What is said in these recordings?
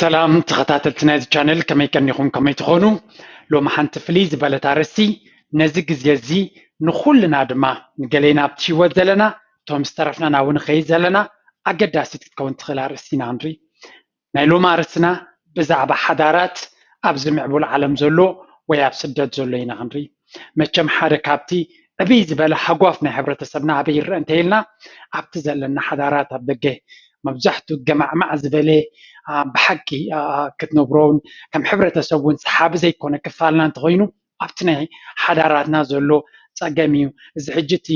ሰላም ተኸታተልቲ ናይዚ ቻነል፣ ከመይ ቀኒኹም፣ ከመይ ትኾኑ? ሎሚ ሓንቲ ፍልይ ዝበለት ኣርእስቲ፣ ነዚ ግዜ እዚ ንኹልና ድማ፣ ንገሌና ኣብቲ ህይወት ዘለና፣ እቶም ዝተረፍና ናብኡ ንኸይድ ዘለና ኣገዳሲት ክትከውን ትኽእል ኣርእስቲ ኢና ክንርኢ። ናይ ሎሚ ኣርእስትና ብዛዕባ ሓዳራት ኣብዚ ምዕቡል ዓለም ዘሎ ወይ ኣብ ስደት ዘሎ ኢና ክንርኢ። መቸም ሓደ ካብቲ ዕብይ ዝበለ ሃጓፍ ናይ ሕብረተሰብና ኣበይ ይረአ እንተኢልና፣ ኣብቲ ዘለና ሓዳራት ኣብ ደገ መብዛሕቱ ገማዕማዕ ዝበለ ብሓቂ ክትነብሮን ከም ሕብረተሰብ እውን ሰሓቢ ዘይኮነ ክፋልና እንተኾይኑ ኣብቲ ናይ ሓዳራትና ዘሎ ፀገም እዩ። እዚ ሕጂ እቲ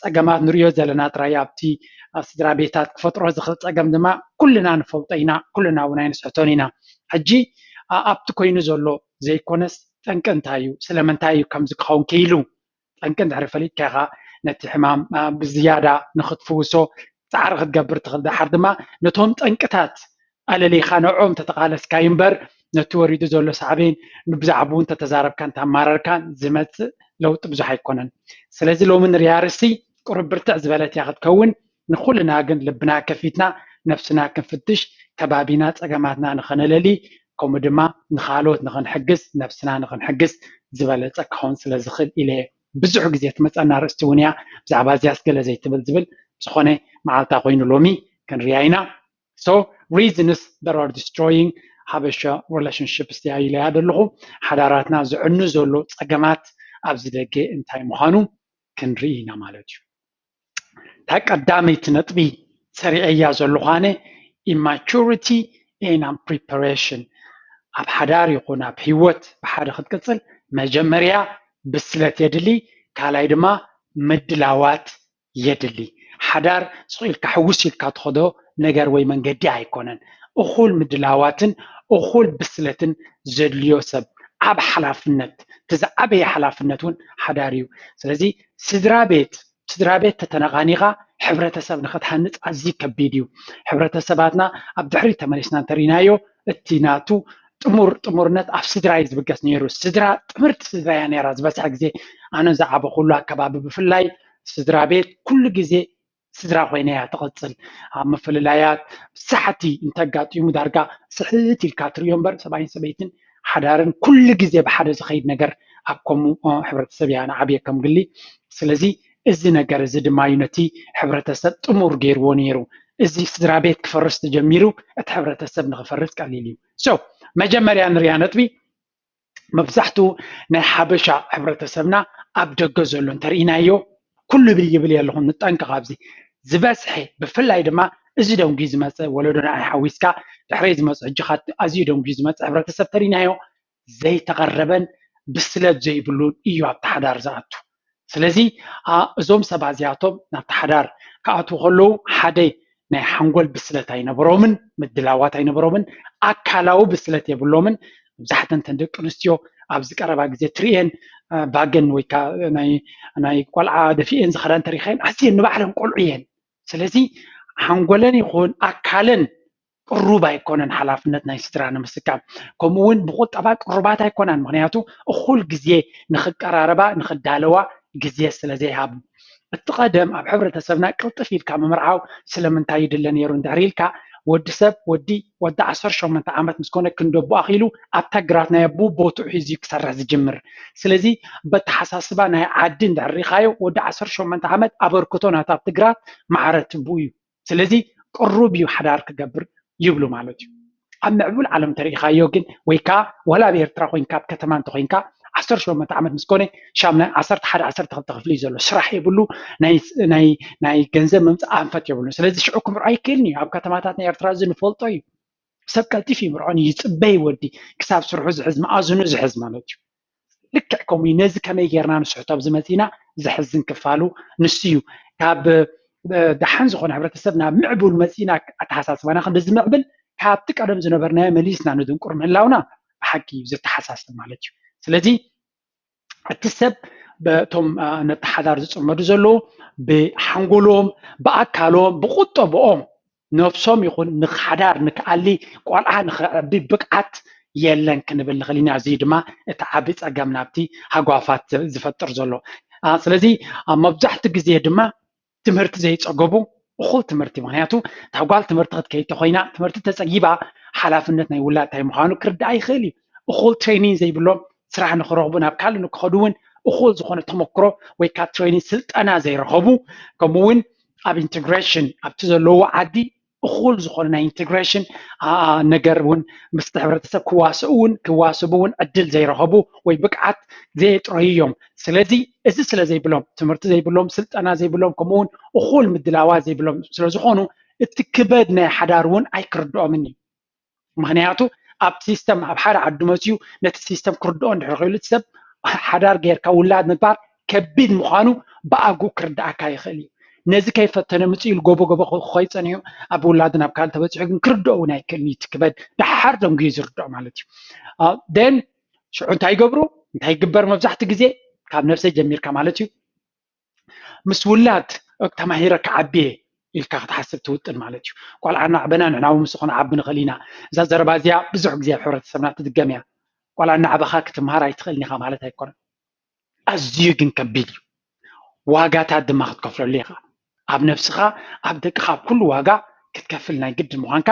ፀገማት ንሪኦ ዘለና ጥራይ ኣብቲ ስድራ ቤታት ክፈጥሮ ዝኽእል ፀገም ድማ ኩልና ንፈልጦ ኢና፣ ኩልና እውን ኣይንስሕቶን ኢና። ሕጂ ኣብቲ ኮይኑ ዘሎ ዘይኮነስ ጠንቂ እንታይ እዩ፣ ስለምንታይ እዩ ከምዚ ክኸውን ክኢሉ? ጠንቂ እንድሕሪ ፈሊጥካ ኢኻ ነቲ ሕማም ብዝያዳ ንኽትፍውሶ ፃዕሪ ክትገብር ትኽእል። ደሓር ድማ ነቶም ጠንቅታት ኣለሊኻ ንዕኦም ተተቓለስካዩ እምበር ነቲ ወሪዱ ዘሎ ሳዕቤን ብዛዕባኡ እንተተዛረብካን ተማረርካን ዝመፅእ ለውጢ ብዙሕ ኣይኮነን። ስለዚ ሎሚ ንሪኣ ኣርእስቲ ቁሩብ ብርትዕ ዝበለት እያ ክትከውን። ንኹልና ግን ልብና ከፊትና ነብስና ክንፍትሽ፣ ከባቢና ፀገማትና ንኸነለሊ፣ ከምኡ ድማ ንኻልኦት ንኽንሕግዝ፣ ነብስና ንኽንሕግዝ ዝበለፀ ክኸውን ስለ ዝኽእል ኢለ እየ። ብዙሕ ግዜ ትመፀና ኣርእስቲ እውን እያ፣ ብዛዕባ እዚያስ ገለ ዘይትብል ዝብል። ዝኾነ መዓልታ ኮይኑ ሎሚ ክንሪኣ ኢና። So reasons that are destroying Habesha relationships እያ ኢለያ ዘለኹ። ሓዳራትና ዝዕኑ ዘሎ ፀገማት ኣብዚ ደገ እንታይ ምዃኑ ክንርኢ ኢና ማለት እዩ። እታ ቀዳመይቲ ነጥቢ ሰሪዐያ ዘለኹ ኣነ immaturity and preparation። ኣብ ሓዳር ይኹን ኣብ ህይወት ብሓደ ክትቅፅል መጀመርያ ብስለት የድሊ፣ ካልኣይ ድማ ምድላዋት የድሊ። ሓዳር ስቕ ኢልካ ሕውስ ኢልካ ትኸዶ ነገር ወይ መንገዲ ኣይኮነን። እኹል ምድላዋትን እኹል ብስለትን ዘድልዮ ሰብ ኣብ ሓላፍነት፣ እቲ ዝዓበየ ሓላፍነት እውን ሓዳር እዩ። ስለዚ ስድራ ቤት ስድራ ቤት ተተነቓኒቓ ሕብረተሰብ ንኽትሃንፅ ኣዝዩ ከቢድ እዩ። ሕብረተሰባትና ኣብ ድሕሪት ተመሊስና እንተሪናዮ እቲ ናቱ ጥሙር ጥሙርነት ኣብ ስድራ እዩ ዝብገስ ነይሩ። ስድራ ጥምርቲ ስድራ እያ ነይራ ዝበዝሐ ግዜ። ኣነ ዝዓበኹሉ ኣከባቢ ብፍላይ ስድራ ቤት ኩሉ ግዜ ስድራ ኮይና እያ ትቐፅል። ኣብ ምፍልላያት ሳሕቲ እንተጋጢሙ ዳርጋ ስሕት ኢልካ ትሪኦ እምበር ሰብኣይን ሰበይትን ሓዳርን ኩሉ ግዜ ብሓደ ዝኸይድ ነገር ኣብ ከምኡ ሕብረተሰብ እያ ንዓብየ ከም ግሊ። ስለዚ እዚ ነገር እዚ ድማ እዩ ነቲ ሕብረተሰብ ጥሙር ገይርዎ ነይሩ። እዚ ስድራ ቤት ክፈርስ ተጀሚሩ እቲ ሕብረተሰብ ንኽፈርስ ቀሊል እዩ። So መጀመርያ ንሪኣ ነጥቢ መብዛሕትኡ ናይ ሓበሻ ሕብረተሰብና ኣብ ደገ ዘሎ እንተርኢናዮ ኩሉ ይብል ይብል የለኹም፣ ንጠንቀቕ ኣብዚ ዝበዝሐ ብፍላይ ድማ እዚ ደንጉዩ ዝመፀ ወለዶ ንዓይ ሓዊስካ ድሕረይ ዝመፁ ሕጂ ኣዝዩ ደንጉዩ ዝመፀ ሕብረተሰብ ተሪናዮ ዘይተቐረበን ብስለት ዘይብሉን እዩ ኣብቲ ሓዳር ዝኣቱ። ስለዚ እዞም ሰባት እዚኣቶም ናብቲ ሓዳር ክኣትዉ ከለዉ ሓደ ናይ ሓንጎል ብስለት ኣይነበሮምን፣ ምድላዋት ኣይነበሮምን፣ ኣካላዊ ብስለት የብሎምን። መብዛሕተን ተን ደቂ ኣንስትዮ ኣብዚ ቀረባ ግዜ ትርእየን ባገን ወይ ናይ ቆልዓ ደፊኤን ዝኸዳ እንተሪኻየን ኣዝየን ንባዕለን ቆልዑ እየን። ስለዚ ሓንጎለን ይኹን ኣካለን ቅሩብ ኣይኮነን ሓላፍነት ናይ ስድራ ንምስካም። ከምኡ እውን ብቁጠባ ቅሩባት ኣይኮናን፣ ምክንያቱ እኹል ግዜ ንክቀራረባ ንክዳለዋ ግዜ ስለ ዘይሃቡ። እቲ ቀደም ኣብ ሕብረተሰብና ቅልጥፍ ኢልካ ምምርዓው ስለምንታይ ይድለ ነይሩ እንድሕር ኢልካ፣ ወዲ ሰብ ወዲ ወዲ ዓሰርተ ሸሞንተ ዓመት ምስ ኮነ ክንዲ ኣቦ ኣኺሉ ኣብታ ግራት ናይ ኣቦ ቦትኡ ሒዙ ክሰርሕ ዝጅምር። ስለዚ በተሓሳስባ ናይ ዓዲ እንድሕር ሪኻዮ ወዲ ዓሰርተ ሸሞንተ ዓመት ኣበርክቶ ናታ ኣብቲ ግራት ማዕረ ትብኡ እዩ። ስለዚ ቅሩብ እዩ ሓዳር ክገብር ይብሉ ማለት እዩ። ኣብ ምዕቡል ዓለም ተሪኢኻዮ ግን ወይ ከዓ ዋላ ኣብ ኤርትራ ኮይንካ ኣብ ከተማ እንተኮይንካ ዓሰርተ ሸሞንተ ዓመት ምስ ኮነ ሻምናይ ዓሰርተ ሓደ ዓሰርተ ክልተ ክፍሊ እዩ ዘሎ። ስራሕ የብሉ፣ ናይ ገንዘብ መምፃእ ኣንፈት የብሉ። ስለዚ ሽዑ ክምርዖ ኣይክእልን እዩ። ኣብ ከተማታት ናይ ኤርትራ እዚ ንፈልጦ እዩ። ሰብ ቀልጢፍ ይምርዖን ይፅበይ ወዲ ክሳብ ስርሑ ዝሕዝ መኣዝኑ ዝሕዝ ማለት እዩ። ልክዕ ከምኡ እዩ። ነዚ ከመይ ጌርና ንስሕቶ ኣብዚ መፂና ዘሕዝን ክፋሉ ንሱ እዩ። ካብ ደሓን ዝኾነ ሕብረተሰብ ናብ ምዕቡል መፂና ኣተሓሳስባና ክንዲ ዝምዕብል ካብቲ ቀደም ዝነበርናዮ መሊስና ንድንቁር ምህላውና ብሓቂ እዩ ዘተሓሳስብ ማለት እዩ። ስለዚ እቲ ሰብ በቶም ነቲ ሓዳር ዝፅመዱ ዘለዉ ብሓንጎሎም ብኣካሎም ብቁጠብኦም ነብሶም ይኹን ንሓዳር ንክኣሊ ቆልዓ ንክዕቢ ብቅዓት የለን ክንብል ንኽእል ኢና። እዚ ድማ እቲ ዓቢ ጸገም ናብቲ ሃጓፋት ዝፈጥር ዘሎ። ስለዚ ኣብ መብዛሕትኡ ግዜ ድማ ትምህርቲ ዘይጸገቡ እኹል ትምህርቲ። ምክንያቱ እታ ጓል ትምህርቲ ክትከይድ ተኮይና ትምህርቲ ተፀጊባ ሓላፍነት ናይ ውላድ እንታይ ምዃኑ ክርዳእ ይኽእል እዩ። እኹል ትሬኒንግ ዘይብሎም ስራሕ ንክረኽቡ ናብ ካልእ ንክኸዱ እውን እኹል ዝኾነ ተመክሮ ወይ ካብ ትሬኒንግ ስልጠና ዘይረኸቡ ከምኡ እውን ኣብ ኢንቴግሬሽን ኣብቲ ዘለዎ ዓዲ እኹል ዝኾነ ናይ ኢንቴግሬሽን ነገር እውን ምስቲ ሕብረተሰብ ክዋስኡ እውን ክዋስቡ እውን ዕድል ዘይረኸቡ ወይ ብቅዓት ዘየጥረዩ እዮም። ስለዚ እዚ ስለ ዘይብሎም ትምህርቲ ዘይብሎም ስልጠና ዘይብሎም ከምኡ እውን እኹል ምድላዋት ዘይብሎም ስለዝኾኑ እቲ ክበድ ናይ ሓዳር እውን ኣይክርድኦምን እዩ። ምክንያቱ ኣብ ሲስተም ኣብ ሓደ ዓዲ መፅዩ ነቲ ሲስተም ክርድኦ እንድሕር ክኢሉ እቲ ሰብ ሓዳር ጌርካ ውላድ ምግባር ከቢድ ምዃኑ ብኣግኡ ክርድኣካ ይኽእል እዩ። ነዚ ከይፈተነ ምፅእ ኢሉ ጎቦ ጎቦ ክኸይድ ፀኒሑ ኣብ ውላዱ ናብ ካልእ ተበፂሑ ግን ክርድኦ እውን ኣይክእልን እዩ። እቲ ክበድ ደሓር ደንጉዩ ዝርድኦ ማለት እዩ። ደን ሽዑ እንታይ ይገብሩ እንታይ ይግበር መብዛሕትኡ ግዜ ካብ ነብሰይ ጀሚርካ ማለት እዩ ምስ ውላድ ተማሂረ ክዓቢ እየ ኢልካ ክትሓስብ ትውጥን ማለት እዩ። ቆልዓ እናዕበና ንሕና እውን ምስኡ ክንዓቢ ንኽእል ኢና። እዛ ዘረባ እዚኣ ብዙሕ ግዜ ኣብ ሕብረተሰብና ትድገም እያ። ቆልዓ እናዕበኻ ክትምሃር ኣይትኽእልን ኢኻ ማለት ኣይኮነን። ኣዝዩ ግን ከቢድ እዩ። ዋጋታት ድማ ክትከፍለሉ ኢኻ። ኣብ ነብስኻ ኣብ ደቅኻ ኣብ ኩሉ ዋጋ ክትከፍል ናይ ግድን ምዃንካ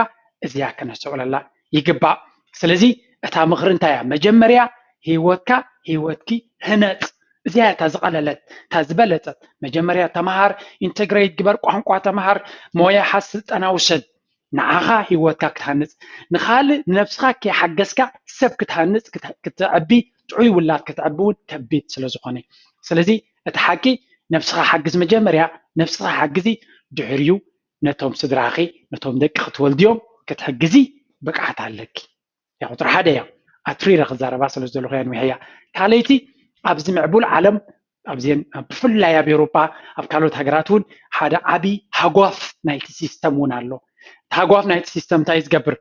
እዚኣ ከነስተውዕለላ ይግባእ። ስለዚ እታ ምኽሪ እንታይ እያ? መጀመርያ ህይወትካ ህይወትኪ ህነፅ። እዚኣ እታ ዝቐለለት እታ ዝበለፀት። መጀመርያ ተምሃር፣ ኢንተግሬት ግበር፣ ቋንቋ ተምሃር፣ ሞያ ሓዝ፣ ስልጠና ውሰድ። ንዓኻ ህይወትካ ክትሃንፅ፣ ንኻልእ ንነብስኻ ከይሓገዝካ ሰብ ክትሃንፅ ክትዕቢ ጥዑይ ውላድ ክትዕቢ እውን ከቢድ ስለዝኾነ ስለዚ እቲ ሓቂ ነብስኻ ሓግዝ መጀመርያ ነብስኻ ሓግዚ ድሕሪኡ ነቶም ስድራኺ ነቶም ደቂ ክትወልድዮም ክትሕግዚ ብቅዓት ኣለኪ። ያ ቁፅሪ ሓደ እያ። ኣትሪረ ክዛረባ ስለ ዝደለኹ እያ ንዊሐያ። ካልኣይቲ ኣብዚ ምዕቡል ዓለም ኣብዚን ብፍላይ ኣብ ኤውሮጳ ኣብ ካልኦት ሃገራት እውን ሓደ ዓቢ ሃጓፍ ናይቲ ሲስተም እውን ኣሎ። እቲ ሃጓፍ ናይቲ ሲስተም እንታይ ዝገብር?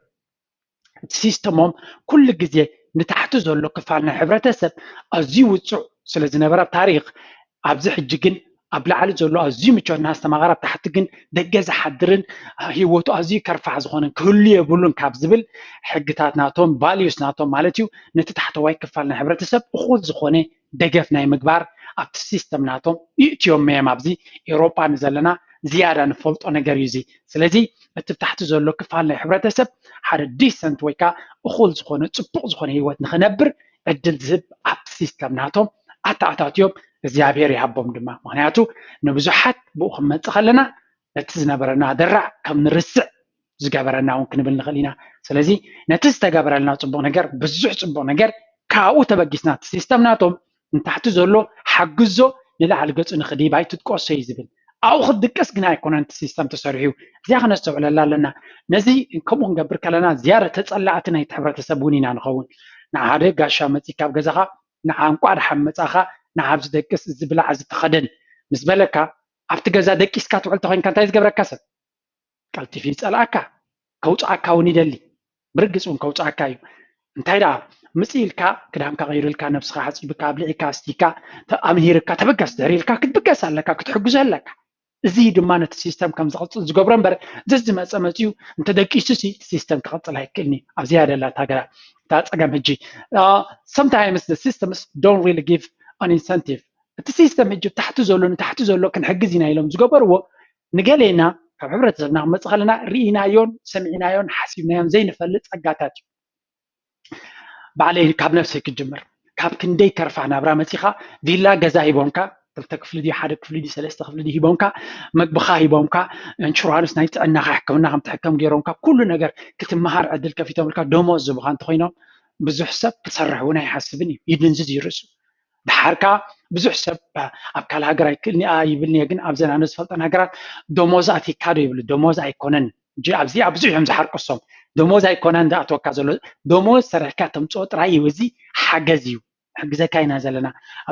እቲ ሲስተሞም ኩሉ ግዜ ንታሕቲ ዘሎ ክፋል ናይ ሕብረተሰብ ኣዝዩ ውፁዕ ስለ ዝነበረ ኣብ ታሪክ ኣብዚ ሕጂ ግን ኣብ ላዕሊ ዘሎ ኣዝዩ ምቾት እናስተማቐረ ኣብ ታሕቲ ግን ደገ ዝሓድርን ህይወቱ ኣዝዩ ከርፋሕ ዝኾነን ክህሉ የብሉን ካብ ዝብል ሕግታት ናቶም ቫልዩስ ናቶም ማለት እዩ ነቲ ታሕተዋይ ክፋል ናይ ሕብረተሰብ እኹል ዝኾነ ደገፍ ናይ ምግባር ኣብቲ ሲስተም ናቶም ይእትዮም እዮም ኣብዚ ኤውሮጳ ንዘለና ዝያዳ ንፈልጦ ነገር እዩ እዚ ስለዚ እቲ ታሕቲ ዘሎ ክፋል ናይ ሕብረተሰብ ሓደ ዲሰንት ወይ ከዓ እኹል ዝኾነ ፅቡቕ ዝኾነ ህይወት ንኽነብር ዕድል ዝህብ ኣብቲ ሲስተም ናቶም ኣተኣታትዮም እግዚኣብሔር ይሃቦም ድማ ምክንያቱ ንብዙሓት ብኡ ክንመፅእ ከለና ነቲ ዝነበረና ደራዕ ከም ንርስዕ ዝገበረና እውን ክንብል ንኽእል ኢና ስለዚ ነቲ ዝተገበረልና ፅቡቕ ነገር ብዙሕ ፅቡቕ ነገር ካብኡ ተበጊስና እቲ ሲስተም ናቶም ንታሕቲ ዘሎ ሓግዞ ንላዕሊ ገፁ ንኽድይብ ኣይትጥቀሶ እዩ ዝብል ኣብኡ ክትድቅስ ግን ኣይኮነን እቲ ሲስተም ተሰሪሑ እዚኣ ክነስተውዕለላ ኣለና ነዚ ከምኡ ክንገብር ከለና ዝያዳ ተፀላእቲ ናይቲ ሕብረተሰብ እውን ኢና ንኸውን ንሓደ ጋሻ መፂ ካብ ገዛኻ ንዓ እንቋዕ ደሓን መፃኻ ንዓ ኣብዚ ደቅስ እዚ ብላዕ እዚ ተኸደን ምስ በለካ ኣብቲ ገዛ ደቂስካ ትውዕል ተኮይንካ እንታይ ዝገብረካ ሰብ ቀልጢፉ ይፀልኣካ ከውፅኣካ እውን ይደሊ ብርግፅ እውን ከውፅኣካ እዩ እንታይ ደኣ ምፅ ኢልካ ክዳንካ ቀይሩ ኢልካ ነብስካ ሓፂብካ ኣብሊዕካ ኣስቲካ ኣምሂርካ ተበገስ ድሕሪ ኢልካ ክትብገስ ኣለካ ክትሕግዞ ኣለካ እዚ ድማ ነቲ ሲስተም ከም ዝቕፅል ዝገብሮ እምበር ዘዝመፀ መፅዩ እንተደቂሱ ሲ እቲ ሲስተም ክቕፅል ኣይክእልኒ ኣብዚኣ ደላ እታ ገራ እታ ፀገም ሕጂ sometimes the systems don't really give an incentive እቲ ሲስተም ሕጂ ታሕቲ ዘሎ ንታሕቲ ዘሎ ክንሕግዝ ኢና ኢሎም ዝገበርዎ ንገሌና ካብ ሕብረተሰብና ክመፅእ ከለና ርኢናዮን ሰሚዕናዮን ሓሲብናዮን ዘይንፈልጥ ፀጋታት እዩ ባዕለይ ካብ ነብሰይ ክጅምር ካብ ክንደይ ከርፋ ናብራ መፂኻ ቪላ ገዛ ሂቦምካ ክልተ ክፍሊ ድዩ ሓደ ክፍሊ ድዩ ሰለስተ ክፍሊ ድዩ ሂቦምካ መግብኻ ሂቦምካ ኢንሹራንስ ናይ ጥዕናኻ ሕክምና ከም ትሕከም ገይሮምካ ኩሉ ነገር ክትመሃር ዕድል ከፊቶምልካ ደሞዝ ዝቡኻ እንተኮይኖም ብዙሕ ሰብ ክሰርሕ እውን ኣይሓስብን እዩ ይድንዝዝ ይርእሱ ድሓር ከዓ ብዙሕ ሰብ ኣብ ካልእ ሃገር ኣይክእልኒ እያ ይብልኒ እየ፣ ግን ኣብዘን ኣነ ዝፈልጠን ሃገራት ደሞዝ ኣቲካ ዶ ይብሉ፣ ደሞዝ ኣይኮነን እንጂ ኣብዚኣ ብዙሕ እዮም ዝሓርቅሶም። ደሞዝ ኣይኮነን ዝኣትወካ ዘሎ፣ ደሞዝ ሰሪሕካ ተምፅኦ ጥራይ እዩ፣ እዚ ሓገዝ እዩ፣ ንሕግዘካ ኢና ዘለና፣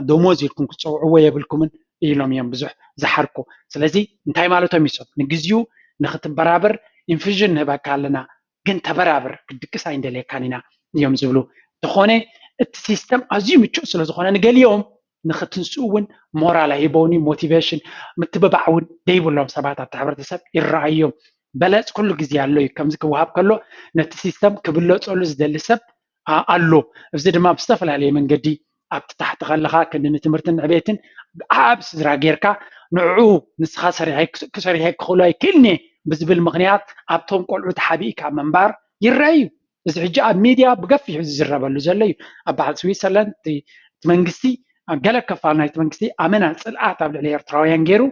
ደሞዝ ኢልኩም ክትፀውዕዎ የብልኩምን ኢሎም እዮም ብዙሕ ዝሓርቁ። ስለዚ እንታይ ማለቶም እዩ ሰብ ንግዚኡ ንክትበራበር ኢንፊዥን ንህበካ ኣለና ግን ተበራብር ክትድቅስ ኣይንደልየካን ኢና እዮም ዝብሉ። እንተኾነ እቲ ሲስተም ኣዝዩ ምቹእ ስለ ዝኾነ ንገሊኦም ንክትንስኡ እውን ሞራል ኣይህበውን እዩ፣ ሞቲቬሽን ምትብባዕ እውን ዘይብሎም ሰባት ኣብቲ ሕብረተሰብ ይረኣዩ እዮም። በለፅ ኩሉ ግዜ ኣሎ እዩ። ከምዚ ክወሃብ ከሎ ነቲ ሲስተም ክብለፀሉ ዝደሊ ሰብ ኣሎ። እዚ ድማ ብዝተፈላለየ መንገዲ ኣብቲ ታሕቲ ከለኻ ክንዲ ንትምህርትን ንዕቤትን ዓብ ስድራ ጌርካ ንዕኡ ንስኻ ሰሪሐ ክሰሪሐ ክኽእሎ ኣይክእልኒ ብዝብል ምኽንያት ኣብቶም ቆልዑ ተሓቢእካ ምንባር ይረአ እዩ። እዚ ሕጂ ኣብ ሚድያ ብገፊሑ ዝዝረበሉ ዘሎ እዩ። ኣብ በዓል ስዊትዘርላንድ እቲ መንግስቲ ገለ ክፋል ናይቲ መንግስቲ ኣመና ፅልኣት ኣብ ልዕሊ ኤርትራውያን ገይሩ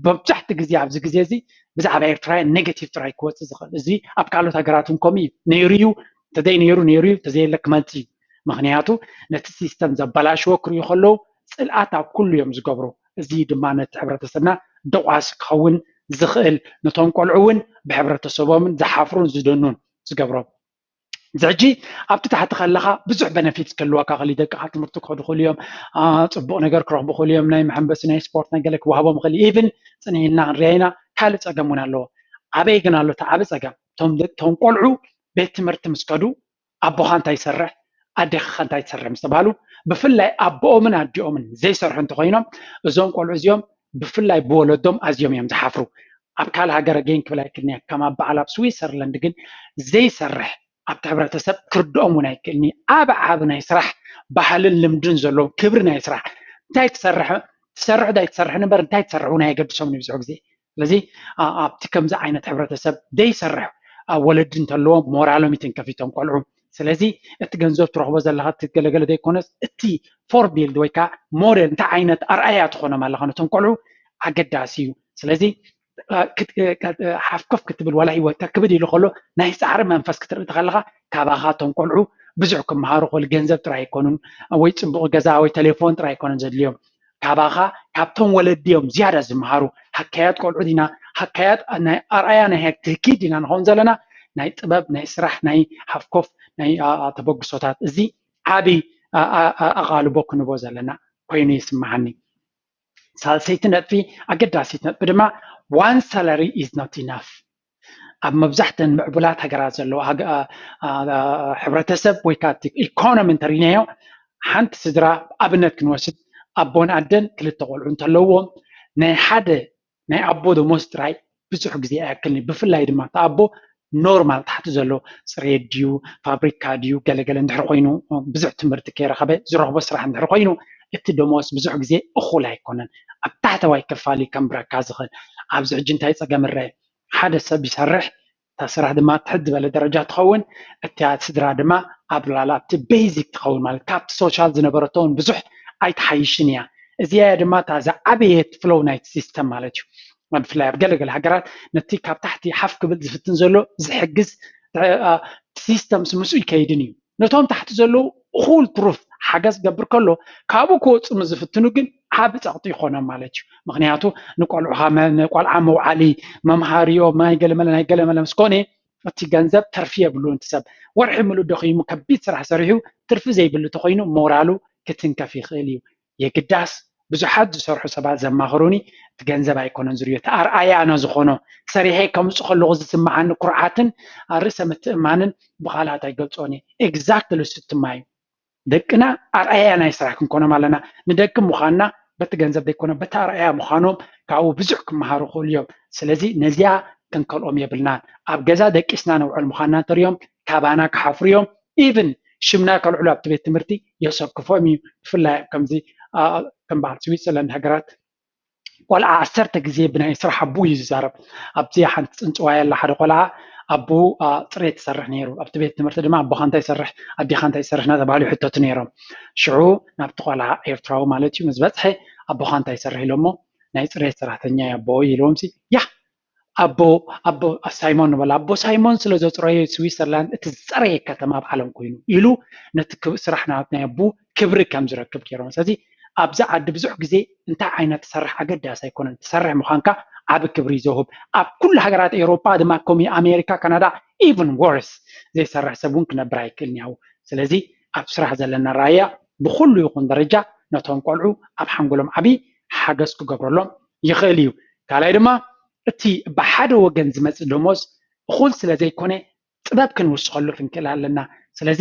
መብዛሕቲ ግዜ ኣብዚ ግዜ እዚ ብዛዕባ ኤርትራውያን ኔጌቲቭ ጥራይ ክወፅእ ዝኽእል። እዚ ኣብ ካልኦት ሃገራት እውን ከምኡ እዩ ነይሩ እዩ። እንተዘይ ነይሩ ነይሩ እዩ፣ እንተዘየለ ክመፅእ እዩ። ምኽንያቱ ነቲ ሲስተም ዘበላሽዎ ክርእዩ ከለዉ ፅልኣት ኣብ ኩሉ እዮም ዝገብሩ። እዚ ድማ ነቲ ሕብረተሰብና ደቋሲ ክኸውን ዝኽእል፣ ነቶም ቆልዑ እውን ብሕብረተሰቦምን ዝሓፍሩን ዝደኑን ዝገብሮም። እዚ ሕጂ ኣብቲ ታሕቲ ከለኻ ብዙሕ በነፊት ክህልወካ ክእል፣ ደቅኻ ትምህርቲ ክኸዱ ክእሉ እዮም፣ አ፣ ፅቡቕ ነገር ክረኽቡ ክእሉ እዮም፣ ናይ መሐንበሲ ናይ ስፖርት ናይ ገለ ክወሃቦም ክእል። ኢቭን ፅንዒልና ክንሪኣ ኢና ካልእ ፀገም እውን ኣለዎ። ኣበይ ግን ኣሎ እቲ ዓቢ ፀገም? እቶም ደቂ- እቶም ቆልዑ ቤት ትምህርቲ ምስ ከዱ ኣቦኻ እንታይ ይሰርሕ ኣዴኻ እንታይ ትሰርሕ ምስ ተባሃሉ ብፍላይ ኣቦኦምን ኣዲኦምን ዘይሰርሑ እንተኮይኖም እዞም ቆልዑ እዚኦም ብፍላይ ብወለዶም ኣዝዮም እዮም ዝሓፍሩ። ኣብ ካልእ ሃገር ኣገይን ክብል ኣይክእልን እየ፣ ከም ኣብ በዓል ኣብ ስዊትዘርላንድ ግን ዘይሰርሕ ኣብቲ ሕብረተሰብ ክርድኦም እውን ኣይክእልን እዩ። ዓቢ ዓቢ ናይ ስራሕ ባህልን ልምድን ዘለዎም ክብሪ ናይ ስራሕ እንታይ ትሰርሕ ትሰርሕ ዶ ኣይትሰርሕን እምበር እንታይ ትሰርሕ እውን ኣየገድሶምን እዩ ብዙሕ ግዜ። ስለዚ ኣብቲ ከምዚ ዓይነት ሕብረተሰብ ዘይሰርሕ ወለዲ እንተለዎም ሞራሎም ይትንከፍ እዩ እቶም ቆልዑ። ስለዚ እቲ ገንዘብ ትረኽቦ ዘለኻ እቲ ገለገለ ዘይኮነስ እቲ ፎርቢልድ ወይ ከዓ ሞዴል እንታይ ዓይነት ኣርኣያ ትኾኖም ኣለኻ ነቶም ቆልዑ ኣገዳሲ እዩ። ስለዚ ሓፍኮፍ ክትብል ዋላ ሂወትካ ክብድ ኢሉ ከሎ ናይ ፃዕሪ መንፈስ ክትርኢ ተኸለኻ ካባኻ እቶም ቆልዑ ብዙሕ ክመሃሩ ክእል ገንዘብ ጥራይ ኣይኮኑን ወይ ፅቡቕ ገዛ ወይ ቴሌፎን ጥራይ ኣይኮነን ዘድልዮም ካባኻ ካብቶም ወለዲ እዮም ዝያዳ ዝመሃሩ። ሃካያት ቆልዑ ዲና ሃካያት ናይ ኣርኣያ ናይ ትህኪት ዲና ንኸውን ዘለና ናይ ጥበብ ናይ ስራሕ ናይ ሃፍኮፍ ናይ ተበግሶታት እዚ ዓቢ ኣቓልቦ ክንቦ ዘለና ኮይኑ ይስምዓኒ። ሳልሰይቲ ነጥቢ ኣገዳሲት ነጥቢ ድማ one salary is not enough። ኣብ መብዛሕተን ምዕቡላት ሃገራት ዘለዋ ሕብረተሰብ ወይ ከዓ ኢኮኖሚ እንተሪናዮ ሓንቲ ስድራ ኣብነት ክንወስድ ኣቦን ኣደን ክልተ ቆልዑ እንተለዎም ናይ ሓደ ናይ ኣቦ ደሞዝ ጥራይ ብዙሕ ግዜ ኣያክልን ብፍላይ ድማ እቲ ኣቦ ኖርማል ታሕቲ ዘሎ ፅሬት ድዩ ፋብሪካ ድዩ ገለገለ እንድሕር ኮይኑ ብዙሕ ትምህርቲ ከይረኸበ ዝረኽቦ ስራሕ እንድሕር ኮይኑ እቲ ደሞዝ ብዙሕ ግዜ እኹል ኣይኮነን ኣብ ታሕተዋይ ክፋል እዩ ከንብረካ ዝኽእል ኣብዚ ሕጂ እንታይ ፀገም እረአ ሓደ ሰብ ይሰርሕ እታ ስራሕ ድማ ትሕት ዝበለ ደረጃ ትኸውን እታ ስድራ ድማ ኣብ ላላ ኣብቲ ቤዚክ ትኸውን ማለት ካብቲ ሶሻል ዝነበረቶ እውን ብዙሕ ኣይትሓይሽን እያ እዚኣ ድማ እታ ዝዓበየት ፍሎው ናይቲ ሲስተም ማለት እዩ ብፍላይ ኣብ ገለገለ ሃገራት ነቲ ካብ ታሕቲ ሓፍ ክብል ዝፍትን ዘሎ ዝሕግዝ ሲስተምስ ምስኡ ይከይድን እዩ ነቶም ታሕቲ ዘለዉ እኹል ትሩፍ ሓገዝ ክገብር ከሎ ካብኡ ክወፁ ዝፍትኑ ግን ዓቢ ፀቕጢ ይኾኖም ማለት እዩ ምክንያቱ ንቆልዑኻ ንቆልዓ መውዓሊ መምሃሪዮ ናይ ገለመለ ናይ ገለመለ ምስ ኮነ እቲ ገንዘብ ተርፊ የብሉ እቲ ሰብ ወርሒ ምሉእ ደኺሙ ከቢድ ስራሕ ሰሪሑ ትርፊ ዘይብሉ ተኮይኑ ሞራሉ ክትንከፍ ይኽእል እዩ የግዳስ ብዙሓት ዝሰርሑ ሰባት ዘማኽሩኒ እቲ ገንዘብ ኣይኮነን ዝርዮ እቲ ኣርኣያ ነ ዝኾኖ ሰሪሐ ከምፅእ ከለኹ ዝስምዓኒ ኩርዓትን ርእሰ ምትእማንን ብቓላት ኣይገልፆን እየ exactly እሱ ትማ እዩ ደቅና ኣርኣያ ናይ ስራሕ ክንኮኖም ኣለና ንደቂ ምዃንና በቲ ገንዘብ ዘይኮነ በቲ ኣርኣያ ምዃኖም ካብኡ ብዙሕ ክመሃሩ ክእሉ እዮም ስለዚ ነዚኣ ክንከልኦም የብልናን ኣብ ገዛ ደቂስና ነውዕል ምዃንና እንተሪኦም ካባና ክሓፍሩ እዮም even ሽምና ከልዕሉ ኣብቲ ቤት ትምህርቲ የሰክፎም እዩ ብፍላይ ከምዚ ከም በዓል ስዊትዘርላንድ ሃገራት ቆልዓ ዓሰርተ ግዜ ብናይ ስራሕ ኣቡ እዩ ዝዛረብ ኣብዚ ሓንቲ ፅንፅዋይ ኣላ ሓደ ቆልዓ ኣቡ ፅሬት ይሰርሕ ነይሩ ኣብቲ ቤት ትምህርቲ ድማ ኣቦኻ እንታይ ይሰርሕ ኣዴኻ እንታይ ይሰርሕ እናተባሃሉ ይሕተቱ ነይሮም ሽዑ ናብቲ ቆልዓ ኤርትራዊ ማለት እዩ ምስ በፅሐ ኣቦኻ እንታይ ይሰርሕ ኢሎሞ ናይ ፅሬት ሰራሕተኛ እዩ ኣቦ ኢልዎም ሲ ያ ኣቦ ኣቦ ሳይሞን ንበል ኣቦ ሳይሞን ስለ ዘፅረዮ ስዊትዘርላንድ እቲ ዝፀረየ ከተማ ኣብ ዓለም ኮይኑ ኢሉ ነቲ ክብ- ስራሕ ናት ናይ ኣቦ ክብሪ ከም ዝረክብ ገይሮም ስለዚ ኣብዚ ዓዲ ብዙሕ ግዜ እንታይ ዓይነት ትሰርሕ ኣገዳሲ ኣይኮነን ትሰርሕ ምዃንካ ዓቢ ክብሪ እዩ ዘውህብ ኣብ ኩሉ ሃገራት ኤውሮጳ ድማ ከምኡ ኣሜሪካ ካናዳ even worse ዘይሰርሕ ሰብ እውን ክነብር ኣይክእልን ያው ስለዚ ኣብ ስራሕ ዘለና ራያ ብኩሉ ይኹን ደረጃ ነቶም ቆልዑ ኣብ ሓንጎሎም ዓቢ ሓገዝ ክገብረሎም ይኽእል እዩ ካልኣይ ድማ እቲ ብሓደ ወገን ዝመፅእ ደሞዝ እኹል ስለ ዘይኮነ ጥበብ ክንውስኸሉ ክንክእል ኣለና ስለዚ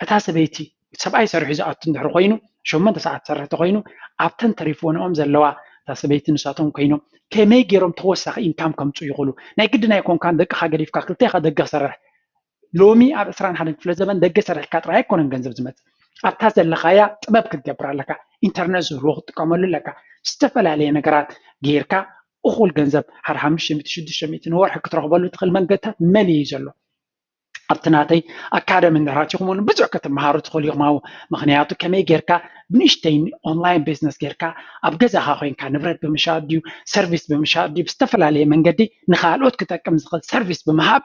እታ ሰበይቲ ሰብኣይ ሰሪሑ ዝኣቱ እንድሕር ኮይኑ ሸሞንተ ሰዓት ትሰርሕ ተኮይኑ ኣብተን ተሪፍወንኦም ዘለዋ እታ ሰበይቲ ንሳቶም ኮይኖም ከመይ ገይሮም ተወሳኺ ኢንካም ከምፁ ይኽእሉ ናይ ግድን ኣይኮንካን ደቅኻ ገዲፍካ ክልተ ኢኻ ደገ ክሰርሕ ሎሚ ኣብ ዕስራን ሓደን ክፍለ ዘበን ደገ ሰሪሕካ ጥራይ ኣይኮነን ገንዘብ ዝመፅእ ኣብታ ዘለኻያ ጥበብ ክትገብር ኣለካ። ኢንተርነት ዝህልዎ ክትጥቀመሉ ኣለካ። ዝተፈላለየ ነገራት ጌርካ እኹል ገንዘብ ሓደ ሓሙሽተ ሚእቲ ሽዱሽተ ሚእቲ ንወርሒ ክትረኽበሉ ትኽእል መንገድታት መሊኡ እዩ ዘሎ። ኣብቲ ናተይ ኣካደሚ እንድሕር ኣቲኹም እውን ብዙሕ ክትመሃሩ ትኽእሉ ኢኹም። ኣብኡ ምኽንያቱ ከመይ ጌርካ ብንእሽተይ ኦንላይን ቢዝነስ ጌርካ ኣብ ገዛኻ ኮይንካ ንብረት ብምሻጥ ድዩ ሰርቪስ ብምሻጥ ድዩ ብዝተፈላለየ መንገዲ ንኻልኦት ክጠቅም ዝኽእል ሰርቪስ ብምሃብ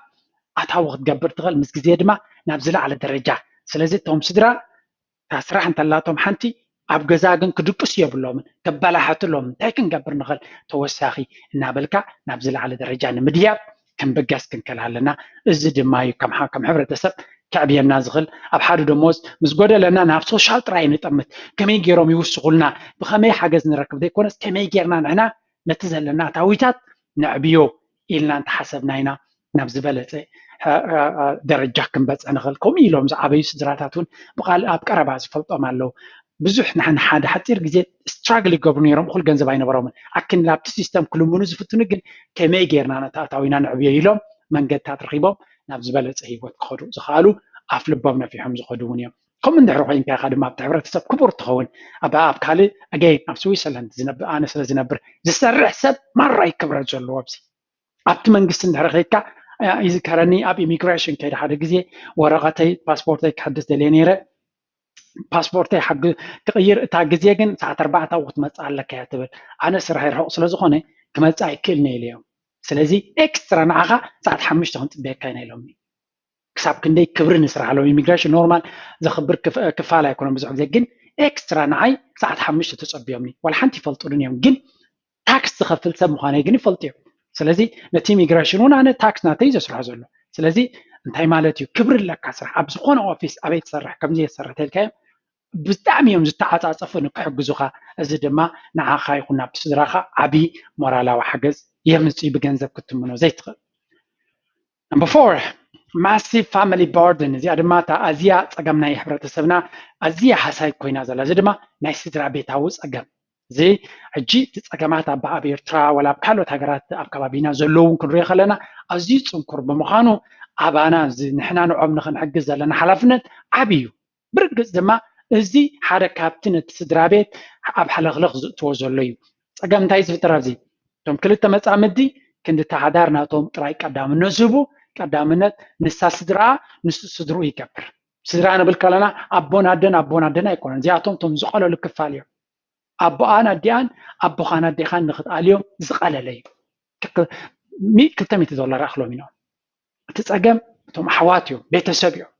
ኣታዊ ክትገብር ትኽእል፣ ምስ ግዜ ድማ ናብ ዝለዓለ ደረጃ። ስለዚ እቶም ስድራ እታ ስራሕ እንተላቶም ሓንቲ ኣብ ገዛ ግን ክድቅሱ የብሎምን፣ ከበላሓትሎም እንታይ ክንገብር ንኽእል ተወሳኺ እናበልካ ናብ ዝለዓለ ደረጃ ንምድያብ ክንብገስ ክንክእል ኣለና። እዚ ድማ እዩ ከም ከም ሕብረተሰብ ከዕብየና ዝኽእል። ኣብ ሓደ ደሞዝ ምስ ጎደለና ናብ ሶሻል ጥራይ ንጠምት። ከመይ ገይሮም ይውስኹልና፣ ብኸመይ ሓገዝ ንረክብ ዘይኮነስ ከመይ ጌርና ንሕና ነቲ ዘለና ኣታዊታት ነዕብዮ ኢልና እንተሓሰብና ኢና ናብ ዝበለፀ ደረጃ ክንበፅሕ ንኽእል። ከምኡ ኢሎም ዝዓበዩ ስድራታት እውን ብቃል ኣብ ቀረባ ዝፈልጦም ኣለዉ። ብዙሕ ንሓደ ሓፂር ግዜ ስትራግል ይገብሩ ነይሮም፣ እኹል ገንዘብ ኣይነበሮምን። ኣክን ኣብቲ ሲስተም ክልምኑ ዝፍትኑ ግን ከመይ ጌርና ነቲ ኣታዊና ንዕብዮ ኢሎም መንገድታት ረኺቦም ናብ ዝበለፀ ሂወት ክኸዱ ዝኽኣሉ ኣፍ ልቦም ነፊሖም ዝኸዱ እውን እዮም። ከምኡ እንድሕር ኮይንካ ኢኻ ድማ ኣብቲ ሕብረተሰብ ክቡር ትኸውን። ኣብ ኣብ ካልእ ኣገይን ኣብ ስዊሰርላንድ ዝነብር ኣነ ስለ ዝነብር ዝሰርሕ ሰብ ማራይ ክብረት ዘለዎ ኣብዚ ኣብቲ መንግስቲ እንድሕር ከይድካ ይዝከረኒ ኣብ ኢሚግሬሽን ከይደ ሓደ ግዜ ወረቐተይ ፓስፖርተይ ክሕድስ ደልየ ነይረ። ፓስፖርተይ ክቕይር እታ ግዜ ግን ሰዓት ኣርባዕተ ክትመፅእ ኣለካ እያ ትብል። ኣነ ስራሕ ይርሕቕ ስለ ዝኾነ ክመፅእ ኣይክእልን እየ ኢለዮም። ስለዚ ኤክስትራ ንዓኻ ሰዓት ሓሙሽተ ክንፅበየካ ኢና ኢሎምኒ። ክሳብ ክንደይ ክብሪ ንስራሕ ኣለዎም። ኢሚግሬሽን ኖርማል ዘኽብር ክፋል ኣይኮነን ብዙሕ ግዜ ግን ኤክስትራ ንዓይ ሰዓት ሓሙሽተ ተፀብዮምኒ። ዋላ ሓንቲ ይፈልጡልን እዮም ግን ታክስ ዝኸፍል ሰብ ምዃነይ ግን ይፈልጡ እዮም። ስለዚ ነቲ ኢሚግሬሽን እውን ኣነ ታክስ ናተይ ዘስርሖ ዘሎ። ስለዚ እንታይ ማለት እዩ? ክብሪ ኣለካ ስራሕ ኣብ ዝኾነ ኦፊስ ኣበይ ትሰርሕ ከምዚ የሰርሕ ተልካዮም ብጣዕሚ እዮም ዝተዓፃፀፉ ንክሕግዙኻ። እዚ ድማ ንዓኻ ይኹን ናብቲ ስድራኻ ዓብዪ ሞራላዊ ሓገዝ የምፅእ እዩ ብገንዘብ ክትምኖ ዘይትኽእል። Number four, massive family burden። እዚኣ ድማ እታ ኣዝያ ፀገም ናይ ሕብረተሰብና ኣዝያ ሃሳይ ኮይና ዘላ እዚ ድማ ናይ ስድራ ቤታዊ ፀገም እዚ ሕጂ እቲ ፀገማት ኣብ ኣብ ኤርትራ ወላ ኣብ ካልኦት ሃገራት ኣብ ከባቢና ዘለዉ እውን ክንሪኦ ከለና ኣዝዩ ፅንኩር ብምዃኑ ኣባና እዚ ንሕና ንዖም ንክንሕግዝ ዘለና ሓላፍነት ዓብዪ እዩ። ብርግፅ ድማ እዚ ሓደ ካብቲ ነቲ ስድራ ቤት ኣብ ሓለኽለኽ ዝእትዎ ዘሎ እዩ። ፀገም እንታይ ዝፍጥር ኣብዚ እቶም ክልተ መፃምዲ ክንዲ ተሓዳር ናቶም ጥራይ ቀዳምነት ዝህቡ ቀዳምነት ንሳ ስድራኣ ንሱ ስድርኡ ይገብር። ስድራ ንብል ከለና ኣቦን ኣደን ኣቦን ኣደን ኣይኮነን እዚኣቶም እቶም ዝቐለሉ ክፋል እዮም። ኣቦኣን ኣዲኣን ኣቦኻን ኣዴኻን ንክትኣልዮም ዝቐለለ እዩ። ክልተ ሚእቲ ዶላር ኣኽሎም ኢኖም እቲ ፀገም እቶም ኣሕዋት እዮም ቤተሰብ እዮም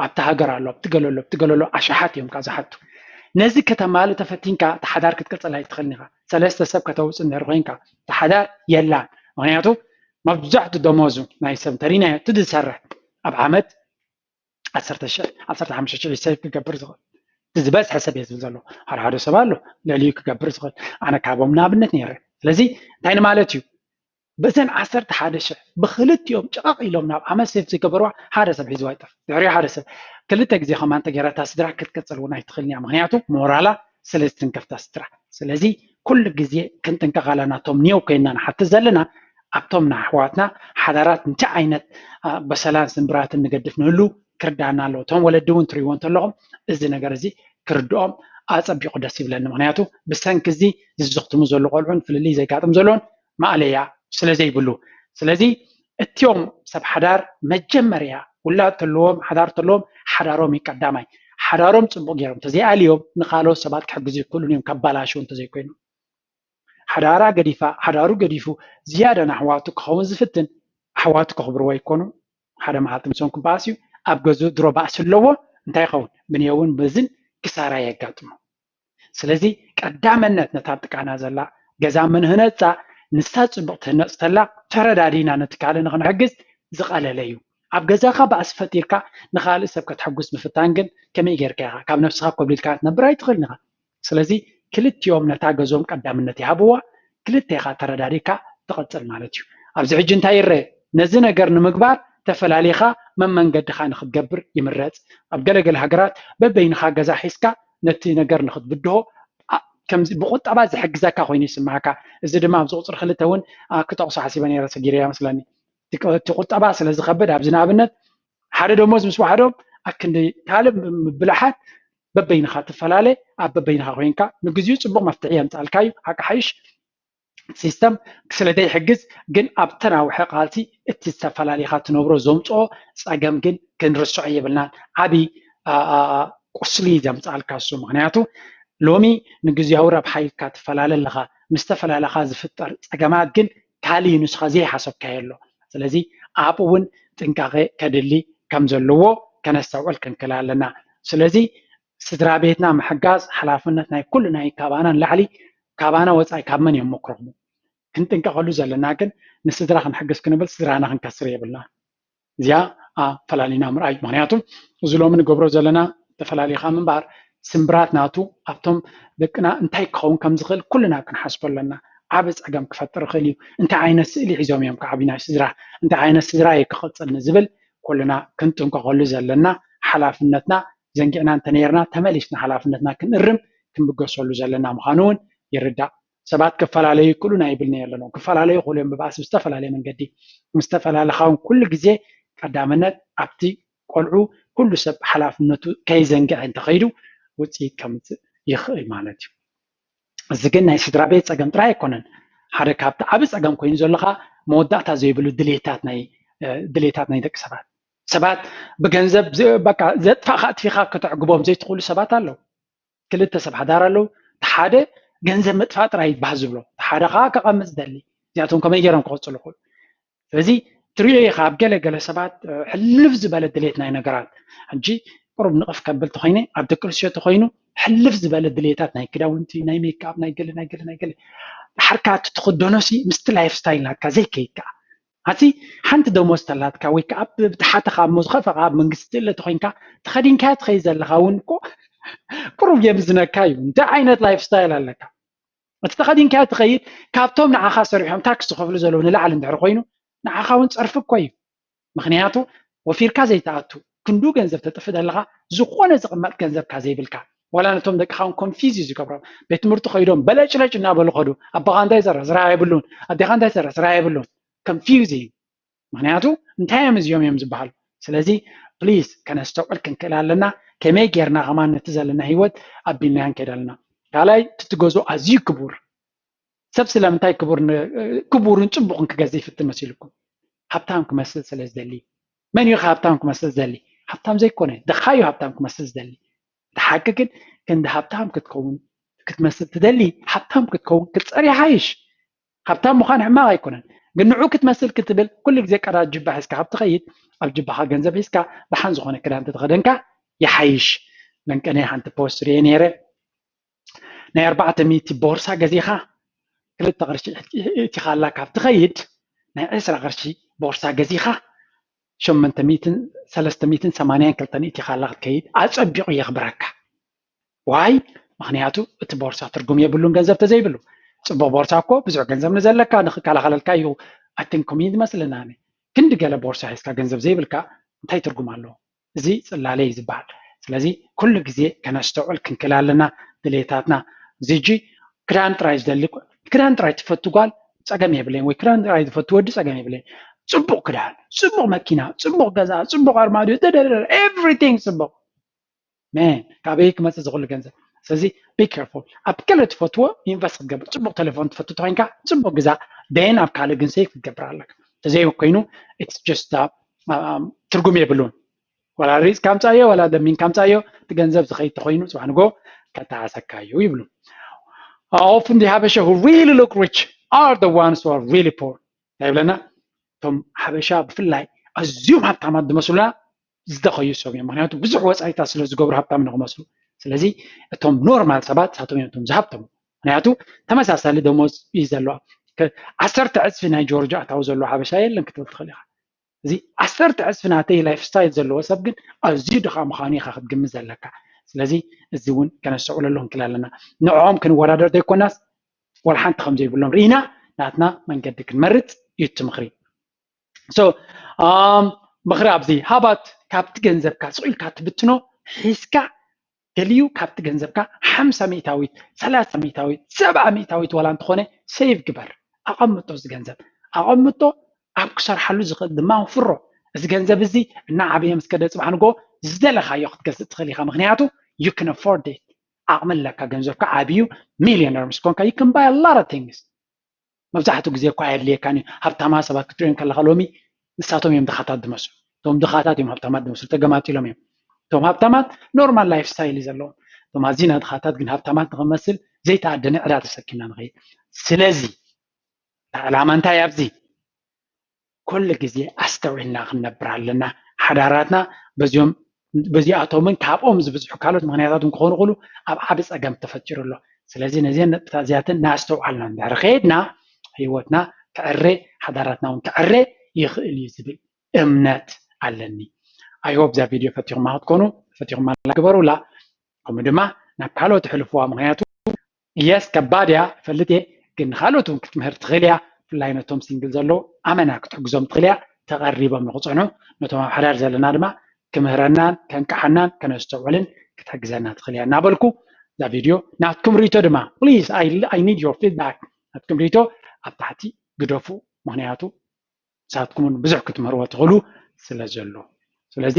ኣብቲ ሃገር ኣሎ ኣብቲ ገለሎ ኣብቲ ገለሎ ኣሽሓት እዮም ካብ ዝሓቱ ነዚ ከተማሉ ተፈቲንካ ተሓዳር ክትቅፅል ኣይትኽእልን ኢኻ ሰለስተ ሰብ ከተውፅእ እንድሕር ኮይንካ ተሓዳር የላን ምክንያቱ መብዛሕቱ ደሞዙ ናይ ሰብ እንተሪናዮ እቲ ዝሰርሕ ኣብ ዓመት ዓሰርተ ሺሕ ዓሰርተ ሓሙሽተ ሺሕ ሴቭ ክገብር ዝኽእል እቲ ዝበዝሐ ሰብ እየ ዝብል ዘሎ ሓደ ሓደ ሰብ ኣሎ ለልዩ ክገብር ዝኽእል ኣነ ካብኦም ንኣብነት ነይረ ስለዚ እንታይ ንማለት እዩ በዘን ዓሰርተ ሓደ ሽሕ ብክልቲኦም ጭቐቕ ኢሎም ናብ ዓመት ሴፍ ዝገበርዋ ሓደ ሰብ ሒዝዋ ይጠፍ ድሕሪኡ ሓደ ሰብ ክልተ ግዜ ከማን ተገይራ እታ ስድራ ክትቅፅል እውን ኣይትኽእልን እያ ምክንያቱ ሞራላ ስለ ዝትንከፍታ ስድራ ስለዚ ኩሉ ግዜ ክንጥንቀቕ ኣለና እቶም ኒው ኮይንና ንሓትት ዘለና ኣብቶም ንኣሕዋትና ሓዳራት እንታይ ዓይነት በሰላን ስንብራትን ንገድፍ ንህሉ ክርዳና ኣለዎ እቶም ወለዲ እውን ትሪእዎ እንተለኹም እዚ ነገር እዚ ክርድኦም ኣፀቢቑ ደስ ይብለኒ ምክንያቱ ብሰንኪ እዚ ዝዝኽትሙ ዘሎ ቆልዑን ፍልልይ ዘጋጥም ዘለዎን ማእለያ ስለ ዘይብሉ ስለዚ እቲኦም ሰብ ሓዳር መጀመርያ ውላድ ተለዎም ሓዳር ተለዎም ሓዳሮም እዩ ቀዳማይ ሓዳሮም ፅቡቅ ገይሮም እንተዘይኣልዮም ንካልኦት ሰባት ክሕግዙ ይክእሉን እዮም ከባላሽው እንተዘይኮይኑ ሓዳራ ገዲፋ ሓዳሩ ገዲፉ ዝያዳ ንኣሕዋቱ ክኸውን ዝፍትን ኣሕዋቱ ከኽብርዎ ይኮኑ ሓደ መዓልቲ ምስኦም ክበኣስ እዩ ኣብ ገዝኡ ድሮ ባእሲ ኣለዎ እንታይ ይኸውን ብንየውን በዝን ክሳራ የጋጥሞ ስለዚ ቀዳመነት ነታ ጥቃና ዘላ ገዛ መንህነፃ ንሳ ፅቡቅ ትህነፅ ተላ ተረዳዲና ነቲ ካልእ ንክንሕግዝ ዝቀለለ እዩ ኣብ ገዛካ ባእሲ ፈጢርካ ንካልእ ሰብ ከተሐጉስ ምፍታን ግን ከመይ ጌርካ ኢካ ካብ ነብስካ ኮብሊልካ ክትነብር ኣይትክእልን ኢካ ስለዚ ክልቲኦም ነታ ገዝኦም ቀዳምነት ይሃብዋ ክልቴካ ተረዳዲካ ትቀፅል ማለት እዩ ኣብዚ ሕጂ እንታይ ይረአ ነዚ ነገር ንምግባር ተፈላሊኻ መመንገድኻ ንክትገብር ይምረፅ ኣብ ገለገለ ሃገራት በበይንኻ ገዛ ሒዝካ ነቲ ነገር ንክትብድሆ ከምዚ ብቁጠባ ዝሕግዘካ ኮይኑ ይስማዓካ እዚ ድማ ኣብዚ ቁፅሪ ክልተ እውን ክጠቅሶ ሓሲበ ነረ ሰጊረ መስለኒ እቲ ቁጠባ ስለ ዝከብድ ኣብዚ ንኣብነት ሓደ ደሞዝ ምስ ዋሕዶም ኣክንዲ ካልእ ምብላሓት በበይንኻ ትፈላለ። ኣብ በበይንኻ ኮይንካ ንግዚኡ ፅቡቕ መፍትሒ የምፃልካ እዩ። ሓቂ ሓይሽ ሲስተም ስለ ዘይሕግዝ ግን ኣብ ተናውሐ ቃልሲ እቲ ዝተፈላሊኻ ትነብሮ ዘምፅኦ ፀገም ግን ክንርስዖ የብልናን። ዓብዪ ቁስሊ ዘምፃልካ እሱ። ምክንያቱ ሎሚ ንግዜያዊ ረብሓ ኢልካ ትፈላለ ኣለኻ። ምስ ተፈላለኻ ዝፍጠር ፀገማት ግን ካልእ እዩ፣ ንስኻ ዘይሓሰብካዮ ኣሎ። ስለዚ ኣብኡ እውን ጥንቃቐ ከድሊ ከም ዘለዎ ከነስተውዕል ክንክእል ኣለና። ስለዚ ስድራ ቤትና ምሕጋዝ ሓላፍነት ናይ ኩሉ ናይ ካባና ንላዕሊ ካባና ወፃኢ ካብ መን እዮም መክረኹ? ክንጥንቀቐሉ ዘለና ግን ንስድራ ክንሕግዝ ክንብል ስድራና ክንከስር የብልና። እዚኣ ፈላሊና ምርኣይ። ምክንያቱ እዚ ሎሚ ንገብሮ ዘለና ተፈላሊኻ ምንባር ስምብራት ናቱ ኣብቶም ደቅና እንታይ ክኸውን ከም ዝኽእል ኩልና ክንሓስቦ ኣለና። ዓቢ ፀገም ክፈጥር ይኽእል እዩ። እንታይ ዓይነት ስእሊ ሒዞም እዮም ክዓብዩ ናይ ስድራ? እንታይ ዓይነት ስድራ እየ ክቕፅል ንዝብል ኩልና ክንጥንቀቐሉ ዘለና ሓላፍነትና ዘንጊዕና እንተነይርና ተመሊስና ሓላፍነትና ክንእርም ክንብገሰሉ ዘለና ምዃኑ እውን ይርዳእ። ሰባት ክፈላለዩ ይክእሉ ናይ ይብልና ኣለዉ። ክፈላለዩ ይኽእሉ እዮም ብባእሲ ብዝተፈላለየ መንገዲ። ምስ ተፈላለኻ እውን ኩሉ ግዜ ቀዳምነት ኣብቲ ቆልዑ ኩሉ ሰብ ሓላፍነቱ ከይዘንግዐ እንተኸይዱ ውፅኢት ከምፅእ ይኽእል ማለት እዩ። እዚ ግን ናይ ስድራ ቤት ፀገም ጥራይ ኣይኮነን። ሓደ ካብቲ ዓቢ ፀገም ኮይኑ ዘለኻ መወዳእታ ዘይብሉ ድሌታት ናይ ድሌታት ናይ ደቂ ሰባት። ሰባት ብገንዘብ በቃ ዘጥፋእካ ኣጥፊኻ ከተዕግቦም ዘይትኽእሉ ሰባት ኣለዉ። ክልተ ሰብ ሓዳር ኣለዉ። እቲ ሓደ ገንዘብ ምጥፋእ ጥራይ ይበሃል ዝብሎ፣ እቲ ሓደ ከዓ ከቐምጥ ዝደሊ። እዚኣቶም ከመይ ገይሮም ክቐፅሉ ይኽእሉ? ስለዚ ትሪኦ ኢኻ ኣብ ገለ ገለ ሰባት ሕልፍ ዝበለ ድሌት ናይ ነገራት፣ ሕጂ ቁሩብ ንቕፍ ከብል ተኾይነ ኣብ ደቂ ኣንስትዮ ተኾይኑ ሕልፍ ዝበለ ድሌታት ናይ ክዳውንቲ፣ ናይ ሜክኣፕ፣ ናይ ገለ ናይ ገለ ናይ ገለ ሓርካ እቲ ትኽደኖ ሲ ምስቲ ላይፍ ስታይል ናትካ ዘይከይድ ከዓ ኣቲ ሓንቲ ደሞዝ ተላትካ ወይ ከዓ ብተሓተኻ እሞ ዝኸፈኻ ኣብ መንግስቲ ትእለ ተኾይንካ ተኸዲንካዮ ትኸይድ ዘለኻ እውን እኮ ቁሩብ የምዝነካ እዩ። እንታይ ዓይነት ላይፍ ስታይል ኣለካ? እቲ ተኸዲንካዮ ትኸይድ ካብቶም ንዓኻ ሰሪሖም ታክስ ዝኸፍሉ ዘለዉ ንላዕሊ እንድሕር ኮይኑ ንዓኻ እውን ፀርፊ እኮ እዩ። ምክንያቱ ወፊርካ ዘይትኣቱ ክንዱ ገንዘብ ተጥፍእ ዘለኻ ዝኾነ ዝቕመጥ ገንዘብካ ዘይብልካ ዋላ ነቶም ደቅኻ እውን ኮንፊዝ እዩ ዝገብሮም። ቤት ትምህርቲ ከይዶም በለጭለጭ እናበሉ ከዱ ኣቦኻ እንታይ ይሰርሕ ስራሕ የብሉን ኣዴኻ እንታይ ይሰርሕ ስራሕ የብሉን። ኮንፊውዚንግ ምክንያቱ እንታይ እዮም እዚኦም እዮም ዝበሃሉ። ስለዚ ፕሊዝ ከነስተውዕል ክንክእል ኣለና። ከመይ ጌርና ከማን ነቲ ዘለና ህይወት ኣቢልናዮ ንከይድ ኣለና። ካልኣይ እቲ ትገዝኦ ኣዝዩ ክቡር ሰብ ስለምንታይ ክቡር ክቡርን ፅቡቕን ክገዝእ ይፍትን መሲልኩም? ሃብታም ክመስል ስለ ዝደሊ። መን እዩ ሃብታም ክመስል ዝደሊ? ሃብታም ዘይኮነ ድኻ እዩ ሃብታም ክመስል ዝደሊ። እቲ ሓቂ ግን ክንዲ ሃብታም ክትከውን ክትመስል ትደሊ ሃብታም ክትከውን ክትፀር ይሓይሽ። ሃብታም ምዃን ሕማቕ ኣይኮነን፣ ግን ንዑ ክትመስል ክትብል ኩሉ ግዜ ቀዳድ ጅባ ሒዝካ ካብ ትኸይድ ኣብ ጅባኻ ገንዘብ ሒዝካ ደሓን ዝኾነ ክዳን ተተኸደንካ ይሓይሽ። ለንቀነ ሓንቲ ፖስት ርየ ነይረ ናይ ኣርባዕተ ሚእቲ ቦርሳ ገዚኻ ክልተ ቅርሺ እቲኻላ ካብ ትኸይድ ናይ ዕስራ ቅርሺ ቦርሳ ገዚኻ ሸመንተ ሚእትን ሰለስተ ሚእትን ሰማንያን ክልተን እቲኻላ ክትከይድ ኣፀቢቑ የኽብረካ። ዋይ ምክንያቱ እቲ ቦርሳ ትርጉም የብሉን ገንዘብ ተዘይብሉ። ፅቡቅ ቦርሳ እኮ ብዙሕ ገንዘብ ንዘለካ ንክከላኸለልካ እዩ። ኣትን ኮሚኒ ዝመስለና ክንዲ ገለ ቦርሳ ሒዝካ ገንዘብ ዘይብልካ እንታይ ትርጉም ኣለዎ? እዚ ፅላለ እዩ ዝበሃል። ስለዚ ኩሉ ግዜ ከነስተውዕል ክንክል ኣለና ድሌታትና። ዚጂ ክዳን ጥራይ ዝደሊ ክዳን ጥራይ ትፈቱ ጓል ፀገም የብለይን ወይ ክዳን ጥራይ ዝፈቱ ወዲ ፀገም የብለይን። ፅቡቅ ክዳን፣ ፅቡቅ መኪና፣ ፅቡቅ ገዛ፣ ፅቡቅ ኣርማድዮ ደደደደ ኤቭሪቲንግ ፅቡቅ መን ካበይ ክመፅእ ዝኽእሉ ገንዘብ? ስለዚ ቢ ኬርፉል ኣብ ገለ ትፈትዎ ኢንቨስት ክትገብር ፅቡቅ ቴሌፎን ትፈቱ ተኮይንካ ፅቡቅ ግዛ ደን ኣብ ካልእ ግን ሴፍ ክትገብር ኣለካ። ተዘይ ኮይኑ ኢትስ ጀስት ትርጉም የብሉን። ዋላ ሪፅካ ምፃዮ ዋላ ለሚንካ ምፃዮ እቲ ገንዘብ ዝኸይድ ተኮይኑ ፅባሕ ንጎ ከተሃሰካ እዩ ይብሉ። Often the Habesha who really look rich are the ones who are really poor። እንታይ ይብለና? እቶም ሓበሻ ብፍላይ ኣዝዮም ሃብታማት ዝመስሉና ዝደኸዩ ሰብ እዮም። ምክንያቱ ብዙሕ ወፃኢታት ስለ ዝገብሩ ሃብታም ንክመስሉ። ስለዚ እቶም ኖርማል ሰባት ሳቶም እዮም እቶም ዝሃብተሙ። ምክንያቱ ተመሳሳሊ ደሞዝ እዩ ዘለዋ። ዓሰርተ ዕፅፊ ናይ ጆርጆ ኣታዊ ዘለዎ ሓበሻ የለን ክትብል ትኽእል ኢኻ። እዚ ዓሰርተ ዕፅፊ ናተይ ላይፍ ስታይል ዘለዎ ሰብ ግን ኣዝዩ ድኻ ምዃኑ ኢኻ ክትግምት ዘለካ። ስለዚ እዚ እውን ከነስተውዕለሉ ክንክል ኣለና። ንዕኦም ክንወዳደር ዘይኮናስ ዋላ ሓንቲ ከም ዘይብሎም ርኢና ናትና መንገዲ ክንመርፅ እዩ እቲ ምኽሪ። So ምኽሪ ኣብዚ ሃባት ካብቲ ገንዘብካ ስቕ ኢልካ ትብትኖ ሒዝካ ገሊኡ ካብቲ ገንዘብካ ሓምሳ ሚእታዊት ሰላሳ ሚእታዊት ሰብዓ ሚእታዊት ዋላ እንተኾነ ሴቭ ግበር። ኣቐምጦ እዚ ገንዘብ ኣቐምጦ ኣብ ክሰርሓሉ ዝኽእል ድማ ኣውፍሮ። እዚ ገንዘብ እዚ እናዓበየ ምስ ከደ ፅባሕ ንጎ ዝደለኻዮ ክትገዝእ ትኽእል ኢኻ። ምክንያቱ you can afford it ዓቕሚ ኣለካ፣ ገንዘብካ ዓብዩ፣ ሚሊዮነር ምስ ኮንካ you can buy a lot of things። መብዛሕትኡ ግዜ እኳ ኣየድልየካን እዩ። ሃብታማ ሰባት ክትሪኦም ከለካ ሎሚ ንሳቶም እዮም ድኻታት ዝመስሉ። እቶም ድኻታት እዮም ሃብታማት ዝመስሉ፣ ተገማጢሎም እዮም። እቶም ሃብታማት ኖርማል ላይፍ ስታይል እዩ ዘለዎም። እቶም ኣዚና ድኻታት ግን ሃብታማት ንክንመስል ዘይተኣደነ ዕዳ ተሰኪምና ንኸይድ። ስለዚ እታ ዕላማ እንታይ ኣብዚ ኩሉ ግዜ ኣስተውዒልና ክንነብር ኣለና። ሓዳራትና በዚኦም በዚኣቶምን ካብኦም ዝብዝሑ ካልኦት ምክንያታት ክኾኑ ክሉ ኣብ ዓቢ ጸገም ተፈጢሩ ኣሎ። ስለዚ ነዚን ነጥብታት እዚኣትን እናኣስተውዓልና እንድሕር ከይድና ህይወትና ክዕረ፣ ሓዳራትና እውን ክዕረ ይኽእል እዩ ዝብል እምነት ኣለኒ። I hope እዛ ቪድዮ ፈቲኹማ ክትኮኑ፣ ፈቲኹማ ግበሩላ። ከምኡ ድማ ናብ ካልኦት ሕልፍዋ። ምክንያቱ የስ ከባድ እያ ይፈልጥ እየ፣ ግን ንካልኦት እውን ክትምህር ትኽእል እያ። ብፍላይ ነቶም ሲንግል ዘለዉ ኣመና ክትሕግዞም ትኽእል እያ። ተቐሪቦም ንክፀንሑ፣ ነቶም ኣብ ሓዳር ዘለና ድማ ክምህረናን ከንቅሓናን ከነስተውዕልን ክትሕግዘና ትኽእል እያ እናበልኩ እዛ ቪድዮ ናትኩም ርእይቶ ድማ please I need your feedback፣ ናትኩም ርእይቶ ኣብ ታሕቲ ግደፉ። ምክንያቱ ንሳትኩም እውን ብዙሕ ክትምህርዎ ትኽእሉ ስለ ዘሎ። ስለዚ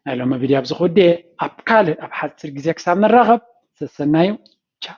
ናይ ሎሚ ቪድዮ ኣብዚ ክውድእ እየ። ኣብ ካልእ ኣብ ሓፂር ግዜ ክሳብ ንራኸብ ሰሰናዩ። ቻው።